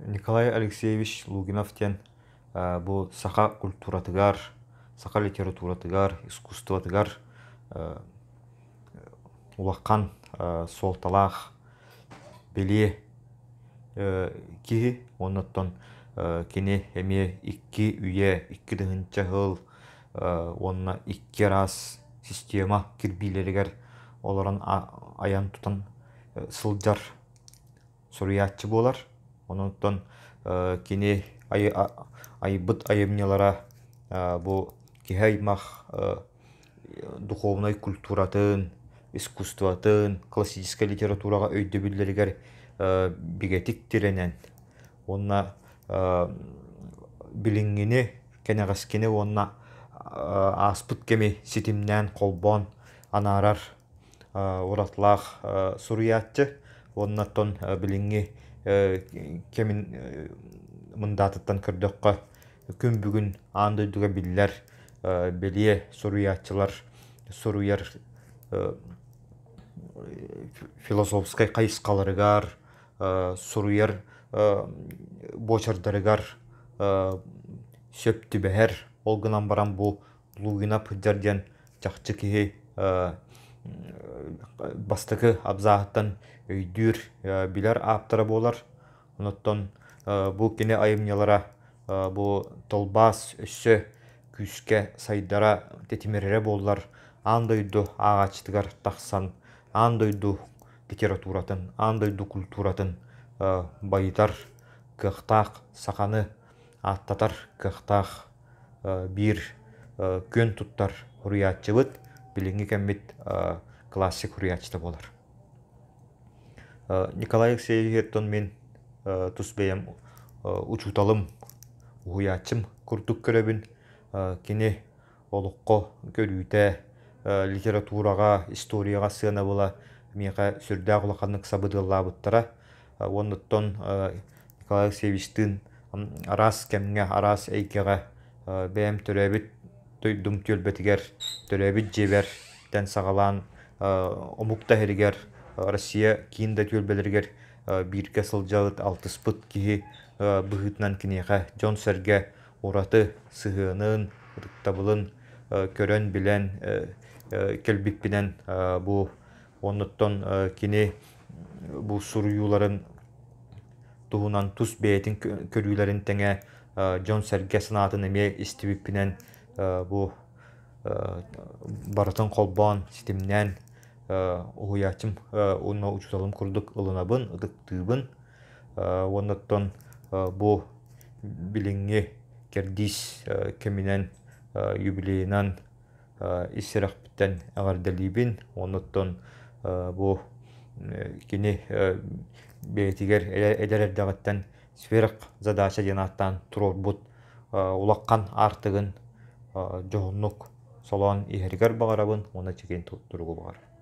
Николай Алексеевич Лугинов диэн бу саха культуратыгар, саха литературатыгар, искусствотыгар улахан суолталаах бэлиэ киһи. Оннуттан кини эмиэ икки үйэ, 2000 сыл уонна икки араас система кирбиилэригэр олорон айан тутан сылдьар суруйааччы буолар. Онон кини айбыт айымньылара бу киһи аймах духовнай культуратын, искусствотын, классическай литератураҕа өйдөбүллэригэр бигэтик тирэнэн уонна билиҥҥини, кэнэҕэскини уонна ааспыт кэми ситимнээн холбоон анаарар уратылаах суруйааччы уонна оттон билиҥҥи кэмин мындаатыттан көрдөххө күн бүгүн аан дойдуга биллэр бэлиэ суруйааччылар суруйар философскай хайысхаларыгар суруйар буочардарыгар сөп түбэһэр. Ол гынан баран бу Лугинов сылдьар диэн чахчы киһи бастакы абзаһыттан өйдүүр, билэр ааптара буолар. Онуттан бу кини айымньылара бу тылбаас өссө күүскэ сайдара, тэтимирэрэ буоллар, аан дойду ааҕааччытыгар тахсан, аан дойду литературатын, аан дойду культуратын байытар кыахтаах саханы ааттатар кыахтаах биир күөн туттар суруйааччыбыт, билиҥҥи кэммит классик суруйааччыта буолар. Николай Алексеевиһыттан мин тус бэйэм учууталым, уһуйааччым курдук көрөбүн. Кини олоххо көрүүтэ, литератураҕа, историяҕа сыанабыла миэхэ сүрдээх улаханнык сабыдыаллаабыттара. Уонна оттон Николай Алексеевичтыын араас кэмҥэ, араас эйгэҕэ бэйэм төрөөбүт дойдум түөлбэтигэр, төрөөбүт дьиэбэр тэн саҕалаан омук да иһэригэр, Россия киин да түөлбэлэригэр бииргэ сылдьабыт, алтыспыт киһи быһыытынан киниэхэ дьон-сэргэ ураты сыһыанын, ытыктабылын көрөн-билэн кэлбиппинэн бу оннуттан кини бу суруйууларын туһунан тус бэйэтин көрүүлэрин тэҥэ дьон-сэргэ санаатын эмиэ истибиппинэн бу барытын холбоон, ситимнээн уһуйааччым уонна учууталым курдук ылынабын, ытыктыыбын. Уонна оттон бу билиҥҥи кэрдиис кэминэн юбилейынан ис сүрэхпиттэн эҕэрдэлиибин. Онуттан бу кини бэйэтигэр эдэр эрдэҕиттэн сверхзадача диэн ааттаан туруорбут улахан аартыгын дьоһуннук солоон иһэригэр баҕарабын уонна чэгиэн туругу баҕарабын.